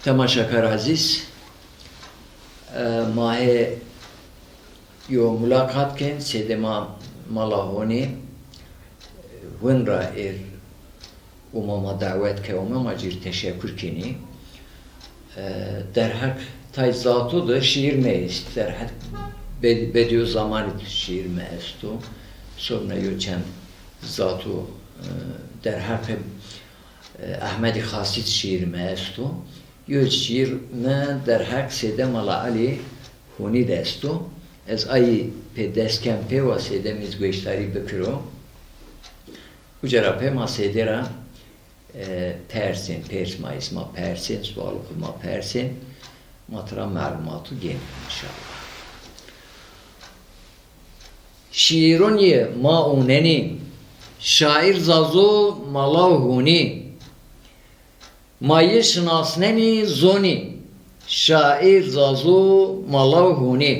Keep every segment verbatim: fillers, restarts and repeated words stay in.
Temaşakar ezîz, e, ma hê yo mulaqat kên, sêdê ma mala honî, e, win ra êr û ma, ma dawet ke ome, ma cîr teşekur kenî. E, derheq tay zato de şîîr mi est. Derheq bed-, bedîyo zamanî de şîîr mi esto. Sonra yo çend zato, e, derheqê, e, Ehmedî Xasî de şîîr mi esto. Yo şîîr mi derheq sêde Mala Elî Hunî de esto. Ez ayî pê dest ken pê wa sêde mi zî gueştarî bikiro. Uca ra pê ma sêde ra, e, persên, pêrs ma îsma persên, sualê xwu ma persên, ma tira melûmatû gên înşallah. Şîîrûn yê ma ûnenî, şaîr Zazo Mala Hunî. Ma yi şinasnenî zonî, şaîr Zazo Mala Hunî.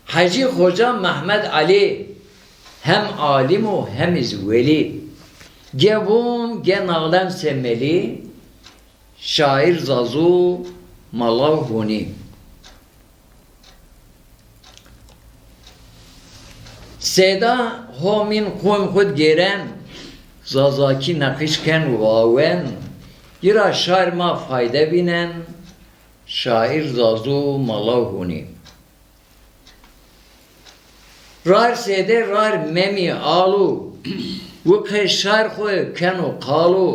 Hecî Xoca Mehmed Elî, hem alim o hem iz welî. Ge vûn, ge nalen semelî, şaîr Zazo Mala Hunî. Sêda homîn qom xwu gêren, Zazakî neqîş ken wawen, yi ra şar ma fayde vînen, şaîr Zazo Mala Hunî. Rar sêde rar memî alo, wi qe şar xwu keno qalo,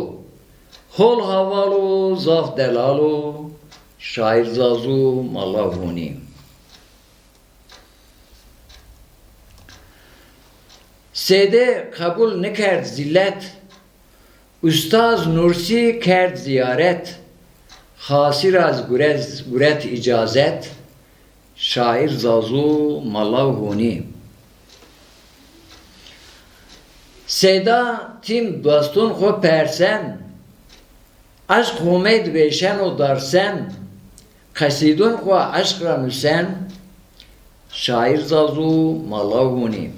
hol haval o, zaf delal o, şaîr Zazo Mala Hunî. Sêde qebul nikerd zîlet, Ustaz Nursî kerd zîyaret, Xasî ra zî gurez-, guret îcazet, şaîr Zazo Mala Hunî. Sêda tim dostûn xwu persen, eşq homêd vêşeno darsen, qesîdûn xwu eşq ra nusen, şaîr Zazo Mala Hunî.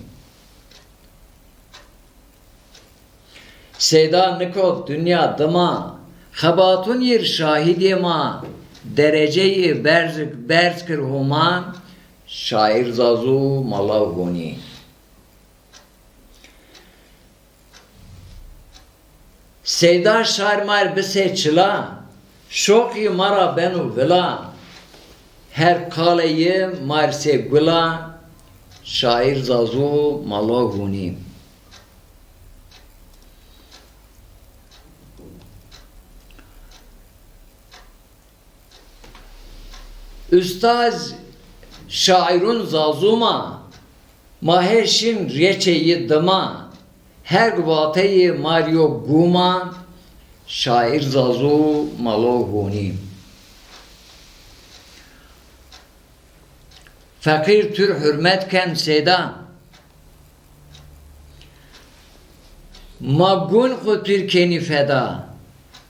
Sêda niko dinya dima, xebatûn yir şahîdê ma, dereceyê berz, berz kir Homa, şaîr Zazo Mala Hunî. Seyda şar mar bisê çila, şoqî ma ra beno vila. Her qalê yi mar sê gula, şaîr Zazo Mala Hunî. Ustaz şaîrûn Zazo ma, ma hê şin rêçê yi dima, herg vateyê mar yo guma, şaîr Zazo Mala Hunî. Feqîr tu r hurmet ken Seyda. Ma gun xwu tu r kenî feda.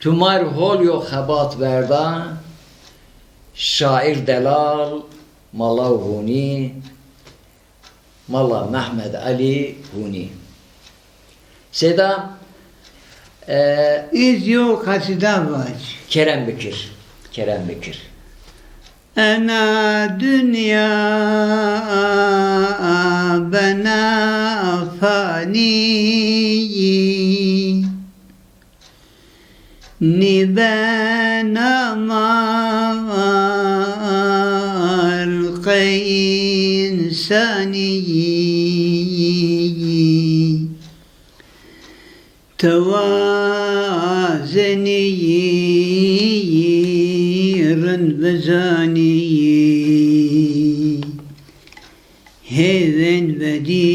Tu mar hol yo xebat verda. Şaîr delal, Mala Hunî, Mala Mehmed Elî Hunî. Seyda, e, îz yo qesîda vac. Kerem bikir, kerem bikir. Ena dinya bena fanî yî, nîbena mar qey însanî yî. Ti wazenî yî rind bizanî yî, hêvên bedî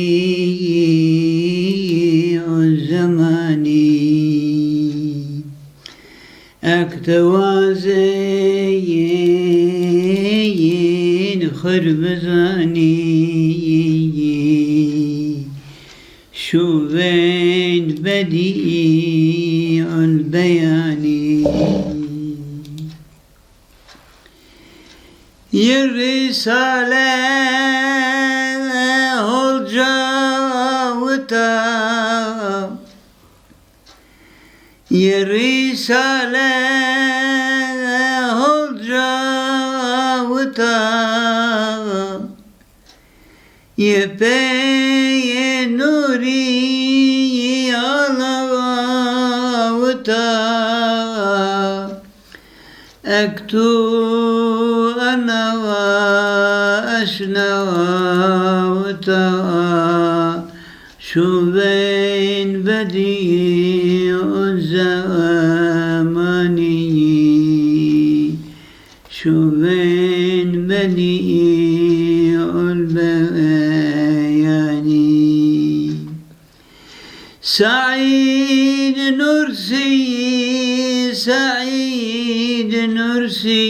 û zemanî. Ek ti wazeyên xwir bizanî yî, şûvên bedî û beyanî. Yi rîsale hol cawita, Yê rîsale holca wita, yê peyê nûrî ala wita. Ek tu ena eşna wita, şuveyn bedî ul zemanî, şuveyn bedî ul beyanî. Seîd Nursî, Seîd Nursî,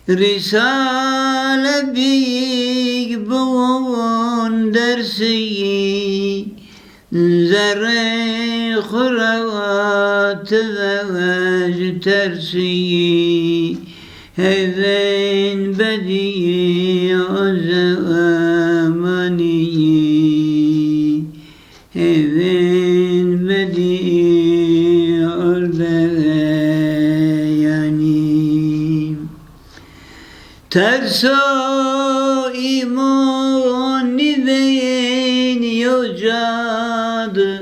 Rîsale bîg biwon dersî, zerrê xwu ra ti vevej tersî. Hêvên bedî ul zemanî, hêvên bedî ul beyanî. Terso îmon nîveyên yo ca di,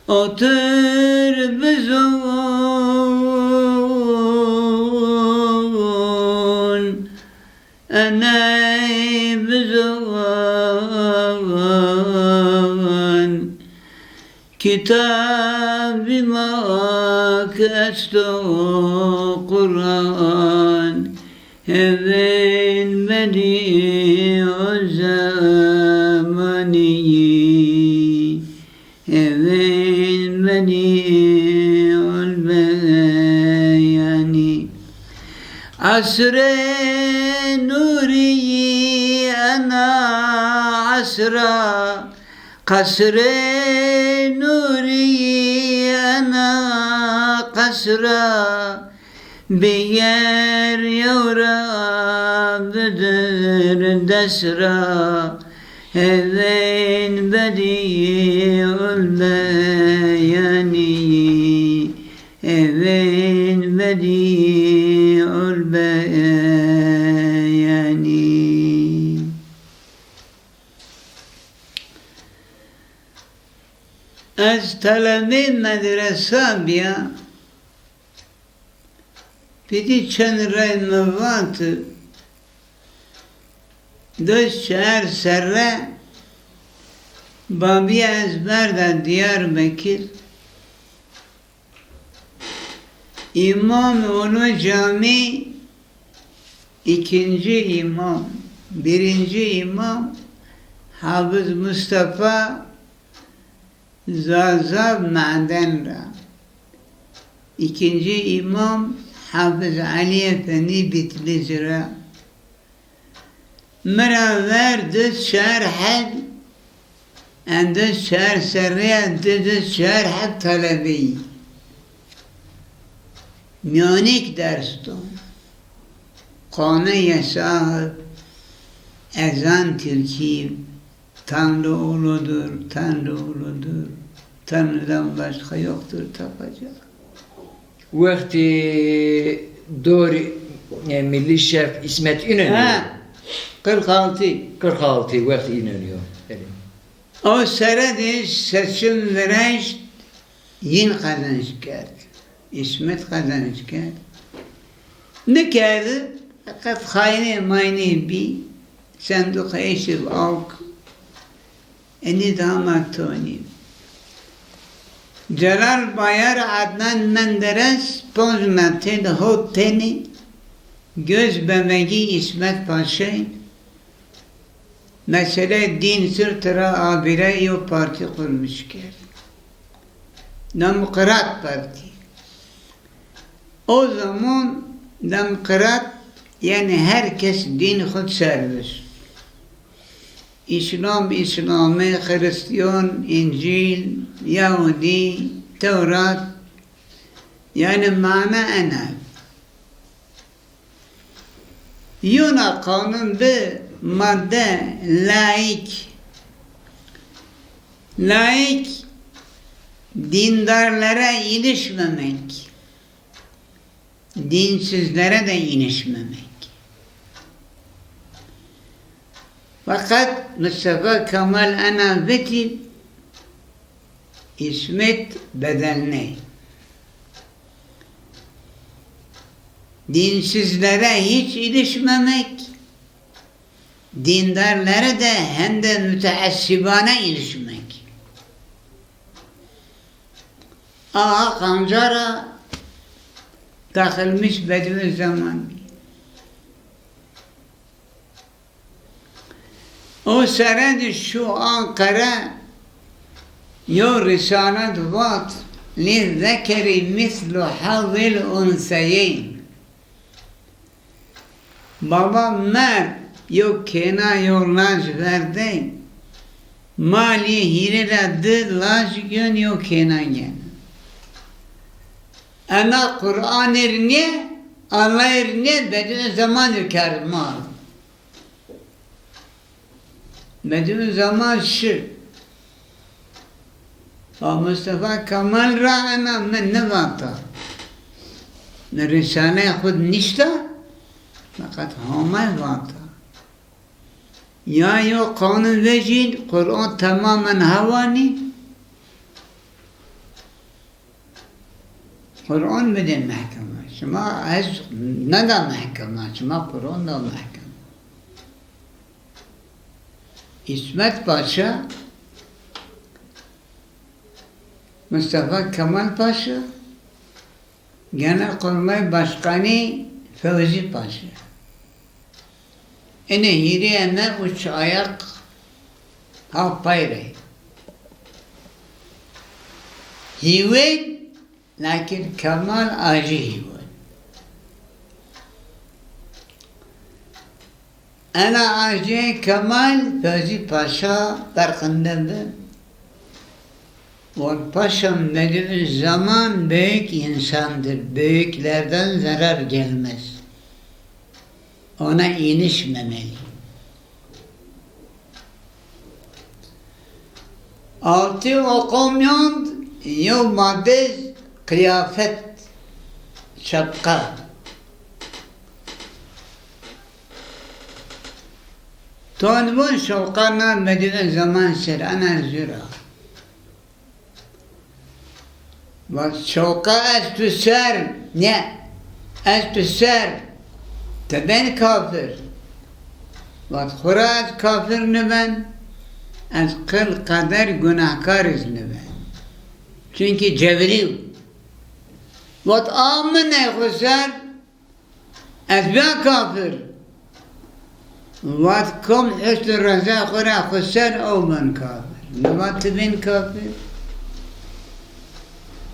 otir bizon, eney bizon. Kitabî ma ki esto Quran, hêvên bedî ul zemanî, hêvên bedî ul beyanî. Esrê nûrî ena esra, qesrê nûrî ena qesra, bîger yew ra bidir des ra, hêvên bedî ul beyanî, hêvên bedî ul beyanî. Ez telebê medresa bîya, pîdî çend rey mi vati, des çar serre babîya ez berda Diyarbekir. Îmam ono camî, îkincî îmam, bîrincî îmam Hafiz Mustafa Zaza Maden ra, îkincî îmam Hafiz Elî Efendî Bîtlîcî ra. Mi ra ver di çar heb, en di çar serrî ya di di çar heb telebeyî. Mîyanêk ders don. Qane yesahib, ezan Tirkî, Tanrı uludur, Tanrı uludur, Tanrı'dan başka yoktur tapacak. Wextê dorê, e, Milli Şef İsmet İnönü. Ha, kırk altı. Kırk altı, wextê İnönü yo. Belê. O sere de seçim vireşt, yin qezenç kerd. İsmet qezenç kerd. Nikerd, qet xaynê maynê bî, senduq eşiv awk. Enî dama tonî. Celal Bayar, Adnan Menderes, ponc metre de hot tenî, göz bebegî İsmet Paşayî, mesele dîn sir tira abîre yo partî qurmuş kerd. Demokrat Partî. O zaman demokrat, yanî her kes dîn xwu serbest. Îslam, Îslamî, Xirîstîyan, Încîl, Yahudî, Tewrat, yanî mana ena. Yona qanun bi madde laîk. Laîk, Dindarlara ilişmemek, dinsizlere de ilişmemek. Fakat Mustafa Kemal ena vetî, İsmet bedelney. Dinsizlere hiç ilişmemek, dindarlara da hem de müteessibane ilişmek. Aha Qancara takılmış Bediüzzaman. O sere de şu Ankara yo risale vat, "Lizzekeri mislu hazzil unseyeyn." Baba merd yo kêna yo laj verdey, malê hîrê ra di laj gên yo kêna gên. Ena Quranê rê nê, Allahê rê nê, Bediüzzaman rê kerd mal. Bediüzzaman şi. Va Mustafa Kemal ra ena mi nivata. Mi risaleya xwu de nişta, feqet Homay vata. Ya yo qanun vejîn, Quran temamen hewanî. Quran bidê mehkema. Şima ez neda mehkema, şima Quran da mehkema. İsmet Paşa, Mustafa Kemal Paşa, Genelkurmay Başkanı Fevzi Paşa. Ene hîrê ene uç ayak ha pay rê. Hîwên, lakin Kemal acî hîwên. Ena acî Kemal Fevzi Paşa ferqinde bi. Vat Paşam Bediüzzaman büyük insandır, büyüklerden zarar gelmez. Ona ilişmemeli. Altı okumyon yo madde kıyafet, şapka. Ton vun şoqa na Bediüzzaman ser, ena zura. Vat şoqa ez tu ser, ne, ez tu ser, ti ben kafir. Vat xura ez kafir niben, ez qil qeder gunahkar iz niben. Çünkü cevriw. Vat a min ey xu ser, ez bîya kafir. Vat kom husn reza xu ra xu ser, ew ben kafir. Nivat ti ben kafir.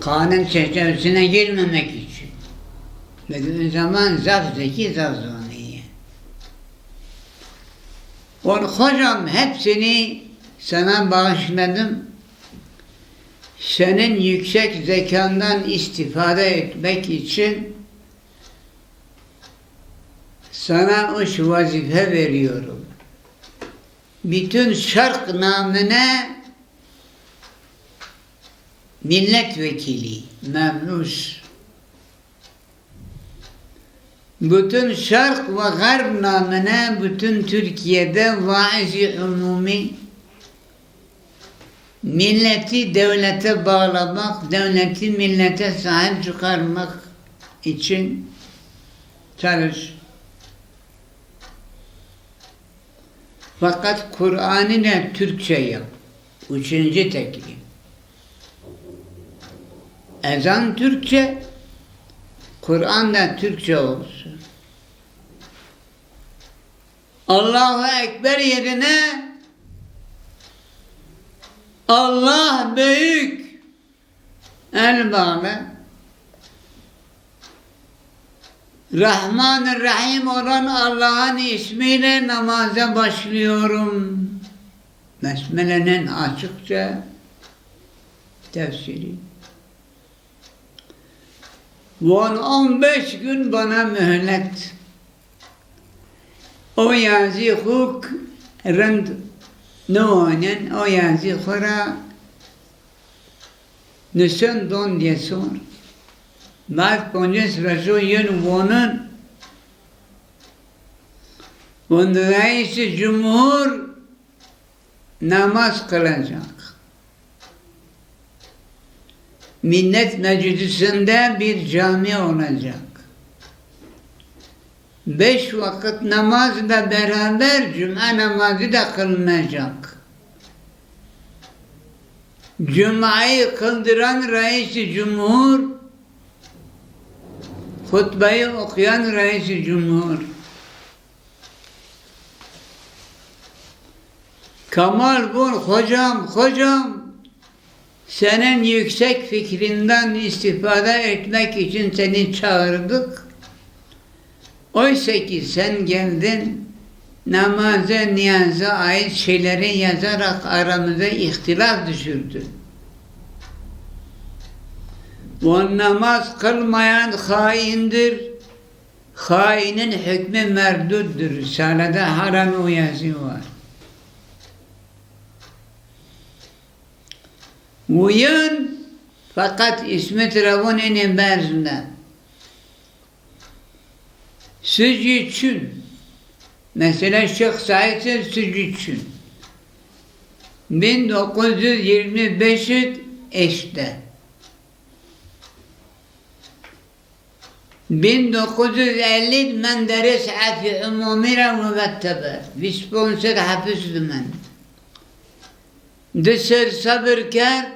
Kanun çerçevesine girmemek için. Bediüzzaman zaf zekî, zaf zonî yê. Vat hocam, hepsini sana bağışladım. Senin yüksek zekandan istifade etmek için sana üç vazife veriyorum. Bütün Şark namına milletvekili, mebus. Bütün Şark ve Garp namına bütün Türkiye'de vaiz-i umumi, milleti devlete bağlamak, devleti millete sahip çıkarmak için çalış. Fakat Kur'an'ı da Türkçe yap. Üçüncü teklif. Ezan Türkçe, Kur'an da Türkçe olsun. Allahu Ekber yerine Allah büyük, el bağlı. Rahman Rahim olan Allah'ın ismiyle namaza başlıyorum. Besmele'nin açıkça tefsiri. Von on beş gün bana mühlet. O yazî xu rind niwanen, o yazî xu ra Nişen don diyesor. Bad poncês rojo yeno wonin. Von reîsî cumhur namaz kılacak. Millet meclisinde bir cami olacak. Beş vakit namazla beraber cuma namazı da kılınacak. Cumayı kıldıran reîsî cumhur, hutbeyi okuyan reîsî cumhur. Kemal von, hocam, hocam, senin yüksek fikrinden istifade etmek için seni çağırdık. Oysa ki sen geldin, namaza, niyaza ait şeyleri yazarak aramıza ihtilaf düşürdün. O namaz kılmayan haindir, hainin hükmü merduttur. Risalede halen o yazı var. Uyan, fakat İsmet Ravon ene berzinde. Sizce çün? Mesela Şeyh Said Sucu çün? Bin dokuz yüz yirmi beş eşte. Bin dokuz yüz elli Menderes Afî Umumî ra nobet teber. Vîst ponc sed hepis di mend. Di ser sebir kerd,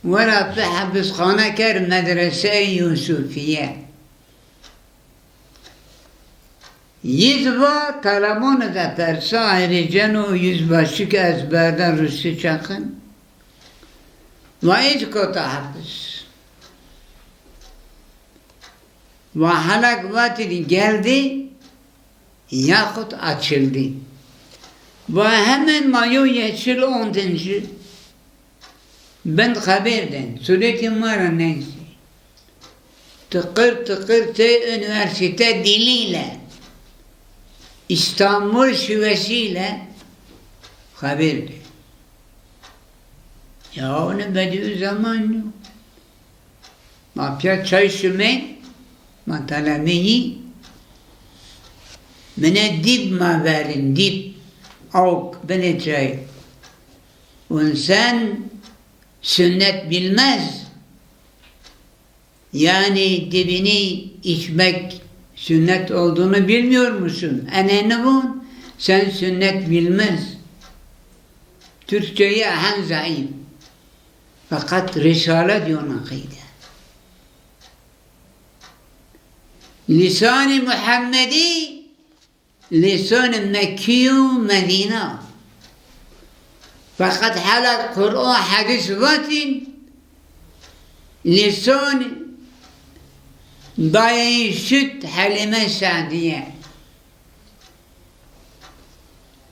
wera pi hepisxane kerd Medreseyê Yusufîye. Yîz va telemone de persa ayrî ceno yüzbaşik ez berda Rusî çaqin. Va îz kota hepis. Va helak vatî geldi yaxut açıldı. Va hemen ma yo yeşil ondinci bin xeber den. Suretî ma ra neyse. Tıkır tıkır tey üniversite diliyle, İstanbul şivesiyle xeber den. Ya onu Bediüzzaman yo. Ma pîya çay şime, ma telemeyî, mine dîp ma verin, dîp, awk, binê çay. Von sen sünnet bilmez. Yani dibini içmek sünnet olduğunu bilmiyor musun? Eneni von, sen sünnet bilmez. Türkçeyi ahen zayıf. Fakat Risale diyor nakıydı. Lisan-ı Muhammedi, lisan-ı Mekkî û Medîna. Fakat hala Kur'an, hadis vatin, lisan dayê şit Helîme Se'dîye.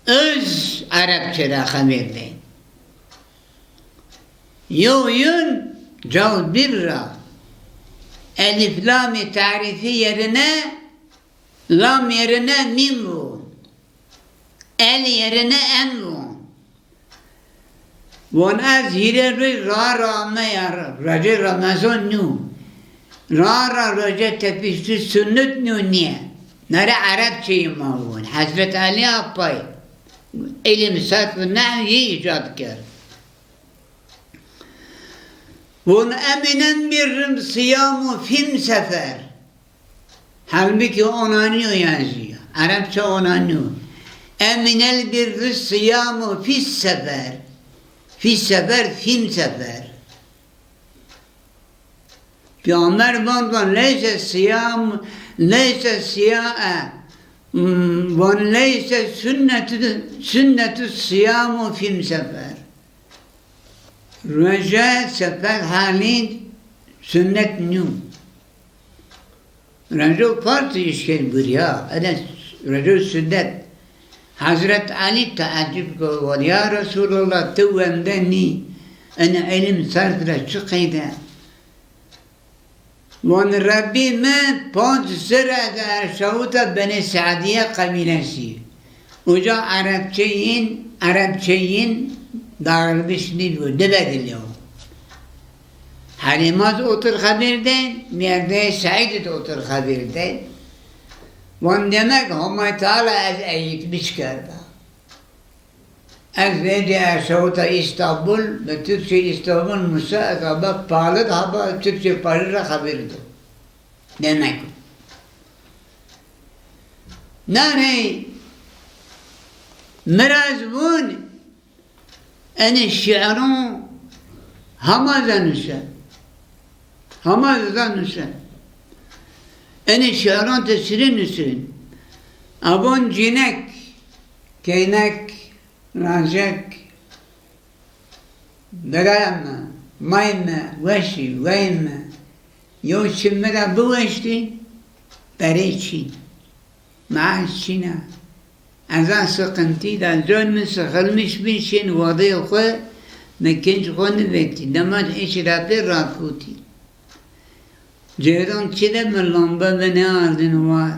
Öz Arapçe ra xeber dê. Yo yün caw bir ra elif lamî tarîfî yerine lam yerine mîm vûn. El yerine en vûn. Von ez hîrê roj ra ra ameya, rojê Remezan nû. Ra ra rojê tepîştî sunnet nû nîye. Nere Arapçeyî ma von. Hezret Elî Apay îlim sarf û nehw yî îcad kerd. Von emînen bir rim siyam û fîm sefer. Halbuki ona nîyo yazîyo. Arapça ona nîyo. Emînel birri siyamu fis sefer. Fis sefer, fîm sefer. Peyxamber von, von leyse siyam, leyse siya-, e, hmm, von leyse sünnetu, sünnetu siyamu fîm sefer. Roje sefer halî sünnet nîyo. Rojo farz îşkên gurîya, ene rojo sünnet. Hezret Elî teecib ko, von ya Resulallah, ti wende nî, ene îlim sarf ra çi qeyde? Von Rebbî mi ponc sir ez erşawita Benî Se'dîye qebîlesî. Uca Erebçeyîn, Erebçeyîn dağılmış nîbîyo, nibedilîyo. Elî ma zî otir xebêr dên, mêrdeyê Seîdî de otir xebêr dên. Van demek Homay Teala ez eğitmiş kerda. Ez vêdî ez şewta Îstanbul, bi Türkçe Îstanbul musa ez aba Palit haba Türkçe Palit ra xebêr do. Demek. Naney mi ra ez vûn, enê şîiron hema ez a nuse. Hema ez a nuse. Enê şîiron ti sirî nusîn. Abon cînek, keynek, racek, birayê mi, may mi, weşî, wey mi, yew çi mi ra biweştî, perey çîn. Maaş çîn a. Ez a sıkıntı da, zor mi sıkılmış bin şin wadê xo, mi kinc xo nivetî. Dema îş ra pê rakutî. Cêran çi de mi lambe binê ardin war.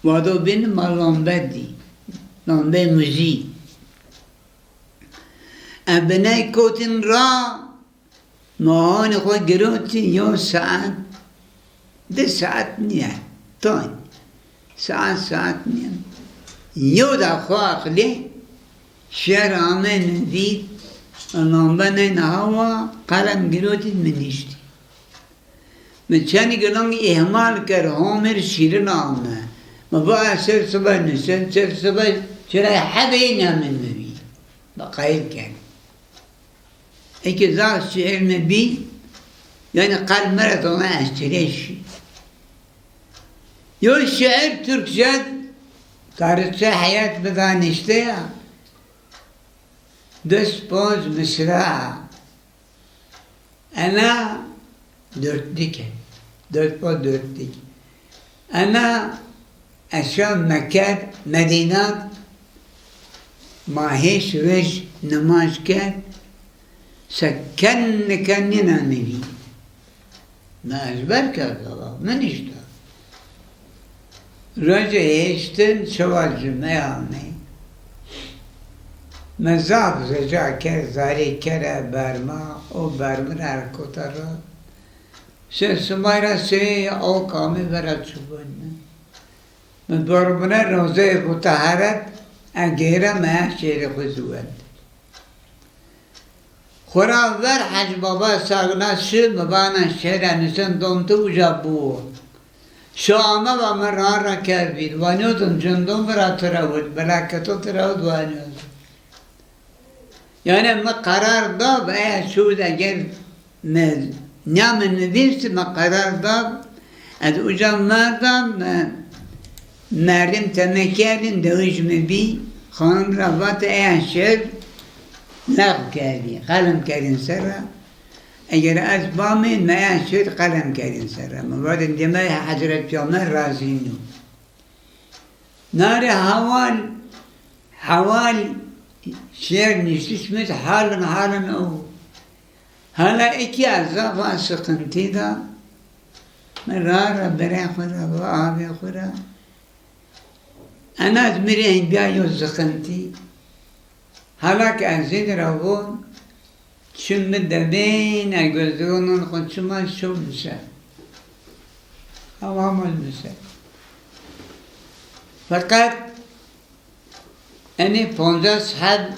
Wado bin ma lambe dî. Lambe muzî. E biney kotin ra, ma hanê xo girotî yew saet, di saet nîye, tan. Saet, saet nîye. Yew da xo aqilê, şer ame mi vîr, lambe neyna hawa, qelem girotî mi niştî. Mi çend gilang îhmal kerd, homêr şîrin ame. Mi va ez ser sibe nusen, ser sibe çira hebê nîya mi mi vîr. Mi qayîl kerd. Eke zaf şiir mi bî, yanî qelb mi ra dona ez çirê şî. Yo şiir Türkçe, tarihçe heyet mi danişte ya, des ponc misra. Ena dörtlük, dört po dörtlük. Ena ez şa Mekke, Medîna, ma hêş roj nimaj kerd, se ken niken nîna mi vîr. Mi ezber kerd, Allah, mi nişta. Rojê hêştin şewa cumey amey. Mi zaf rica kerd, zarê kere berma, o bermi ra erkota ra. Şir sumay ra sey awk amê vera çubun mi. Mi bermine Rozeyê Muteheret, e geyre mi her şêrê xo ziwend. Xora ver Hec Baba Sagna şi, mi vana şêre nisin don tu uca buwo. Şo ame va mi ra ra kerdbîn, vaniyordun cindon vira tu ra wud, belaketo tu ra wud vaniyordun. Yanî mi qerar da, eya şud eger mi, nîya mi nivîst, mi qerar da, ez uca merda, mi merdim teme kerdin, dewij mi bî, xanim ra vat eya şir, lexw kerdî, qelem kerdin ser ra. Eger ez bamê, mi eya şir qelem kerdin ser ra. Mi vatên dêmay Hezret Pêxember razî nîyo. Narê hawal, hawal şêr niştişmiş, halin halin o. Hala iki ez zaf a sıkıntı da, mi ra ra berê xo ra, va avê xo ra. Ena ez mi rê hên bîya yo sıkıntı. Hala ki ez zî ra von, çim mi demên, e gözlüğünün xo çima şo mise. Ama ama mise. Fakat enê poncas heb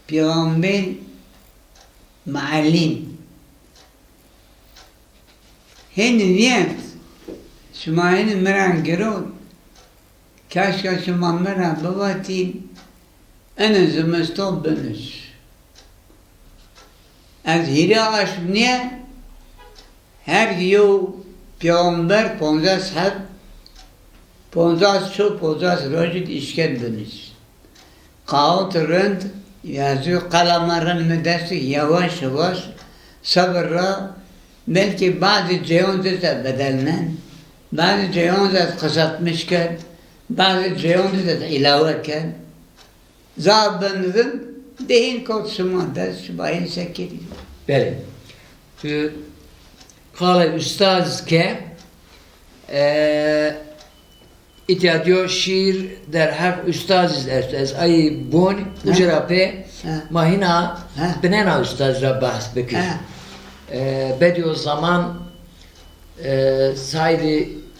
peyxamber, muallim. Hêni nîyet, şima hêni mi ra girot, keşka şima mi ra bivatîn, ene zimiston binus. Ez hîrê aşm nîye, her yew peyxamber poncas heb, poncas şo, poncas rojî di îşkên binus. Kağıt rind yazıyor, kalama rind mi dest, yavaş yavaş sabırla, belki bazı ceyoncu da bedelnen, bazı ceyoncu da kısaltmış ken, bazı ceyoncu da ilave ken. Zaf bendim, dehin kot şima dest, şima hên sekirî. Belê. Tu qalê ustaz ke, e, Îtya diyor şiir der harf ustaziz est. Ez ay bon, ha, uca ra pê, ha, ma hîna, ha, binena ustaz ra bahs bikir. Ha. E, Bediüzzaman, e, Saîdî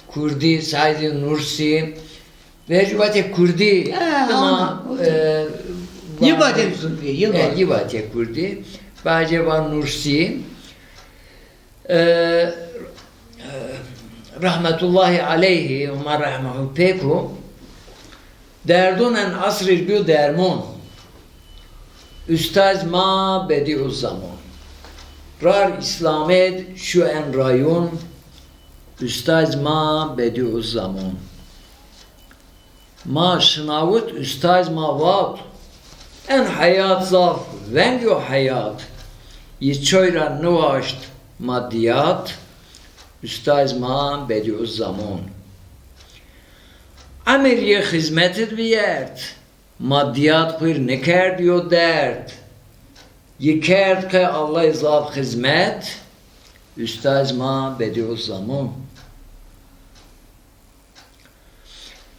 Kurdî, Saîdî Nursî, vercû vatê Kurdî, ha, ama, ona, okey, e, yî vatê Kurdî, yî, e, vatê, yî vatê Kurdî, bacê va Nursî, e, e, rahmetullahî aleyhî, Huma rehmehu pêk o, derdûn en asrîr bîyo dermon. Ustaz ma Bediüzzaman. Rar Îslamêd şu en rayûn, Ustaz ma Bediüzzaman. Ma şinawit ustaz ma vat, en heyat zaf veng yo heyat, yi çoy ra niwaşt maddiyat, ustaz ma Bediüzzaman. Emir yi xizmetid viyert, maddiyat xwir nikerd yo derd. Yi kerd qe Allay zaf xizmet, ustaz ma Bediüzzaman.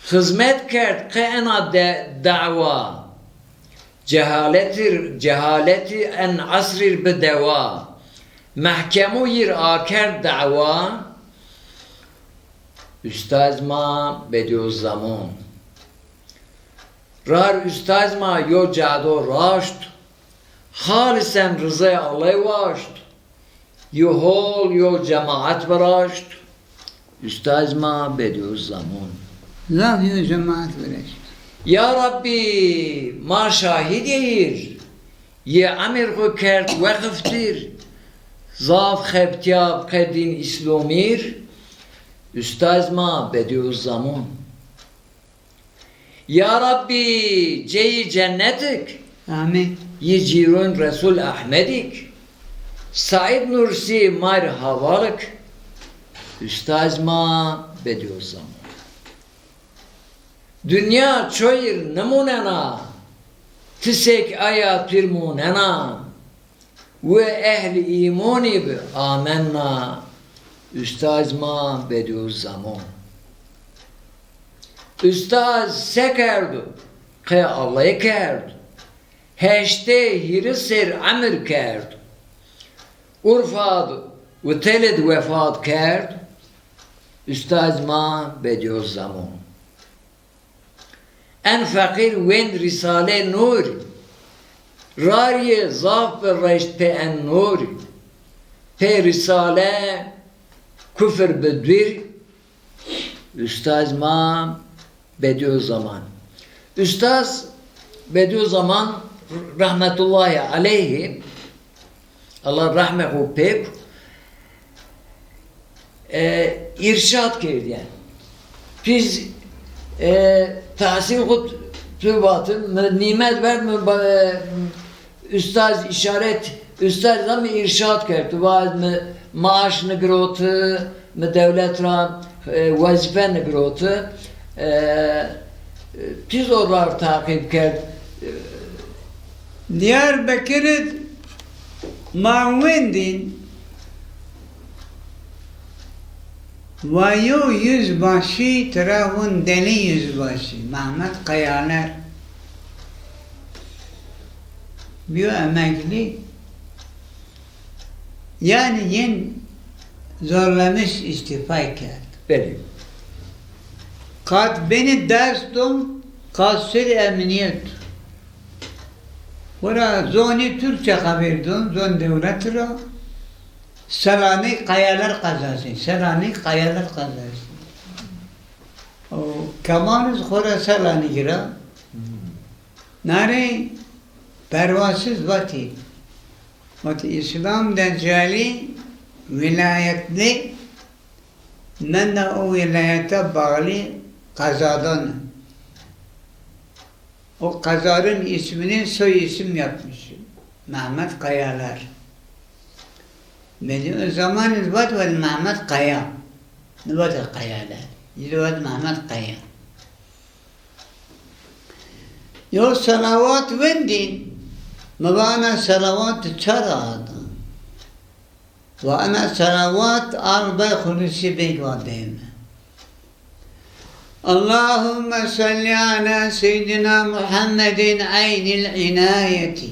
Xizmet kerd qe ena de dawa. Cehaletir, cehaletî en asrîr bi dewa. Mehkemu yîr akerd dawa. Ustaz ma Bediüzzaman. Rar ustaz ma yo cado raşt. Xalisen rizay Allay waşt. Yo hol yo cemaet viraşt, ustaz ma Bediüzzaman. Zaf yo cemaet viraşt. Ya Rabbî, ma şahîd yeyîr, yê emir xwu kerd weqif tîr, zaf xebtîya qe dîn Îslomîr, ustaz ma Bediüzzaman. Ya Rabbî, ceyî cennetik. Amîn. Yi cîrûn Resul Ehmedîk. Saîd Nursî mar havalik. Ustaz ma Bediüzzaman. Dinya çoyîr nimunena, tisêk aya pîr munena. Wi ehl îmonî bi amenna, ustaz ma Bediüzzaman. Ustaz se kerdo? Qe Allay kerdo. Heştê hîrê sêr emir kerdo. Urfa di û Telê di wefat kerdo. Ustaz ma Bediüzzaman. En feqîr wênd Rîsale Nûrî. Rarî zaf bi reşt pê en nûrî. Pê Rîsale kufir bi dûrî. Ustaz ma Bediüzzaman. Ustaz Bediüzzaman rahmetullahî aleyhî, Allah rehmê xwu pêk, e, îrşad kerdîyen. Pîz, e, tahsîl xwu tu vatin, mi nîmet ver, mi ba-, e, ustaz îşaret, ustaz da mi îrşad kerd. Tu va ez mi maaş nigiroti, mi dewlet ra, e, wezîfe nigiroti. E, pîz o rar taqîb kerd. Diyarbekir id ma wendîn, wa yew yüzbaşî tira win delî yüzbaşî, Mehmet Kayaler. Bîyo emeklî. Yanî yin zorlamiş îstîfay kerd. Belê. Qat benî ders don, qat ser emniyet. Xora zonî Türkçe xebir don, zon dewlet ra. Selanik Kayalar qezasî, Selanik Kayalar qezasî. O Kemal iz xora Selanik ra. Narê pervasiz vatî. Vatî Îslam Decalî wîlayet de, menda o wîlayete bağlî qezadan. O qezarın ismini soy isim yapmış. Mehmet Kayalar. Bediüzzaman iz vat, vat Mehmet Kaya. Nivat Kayalar. Iz vat Mehmet Kaya. Yo selawat wendîn, mi va ena selawat çara ada? Va ena selawat Albay Xulûsî Beg va dême. Allahümme salli ala seyyidina Muhammedin eynil inayeti.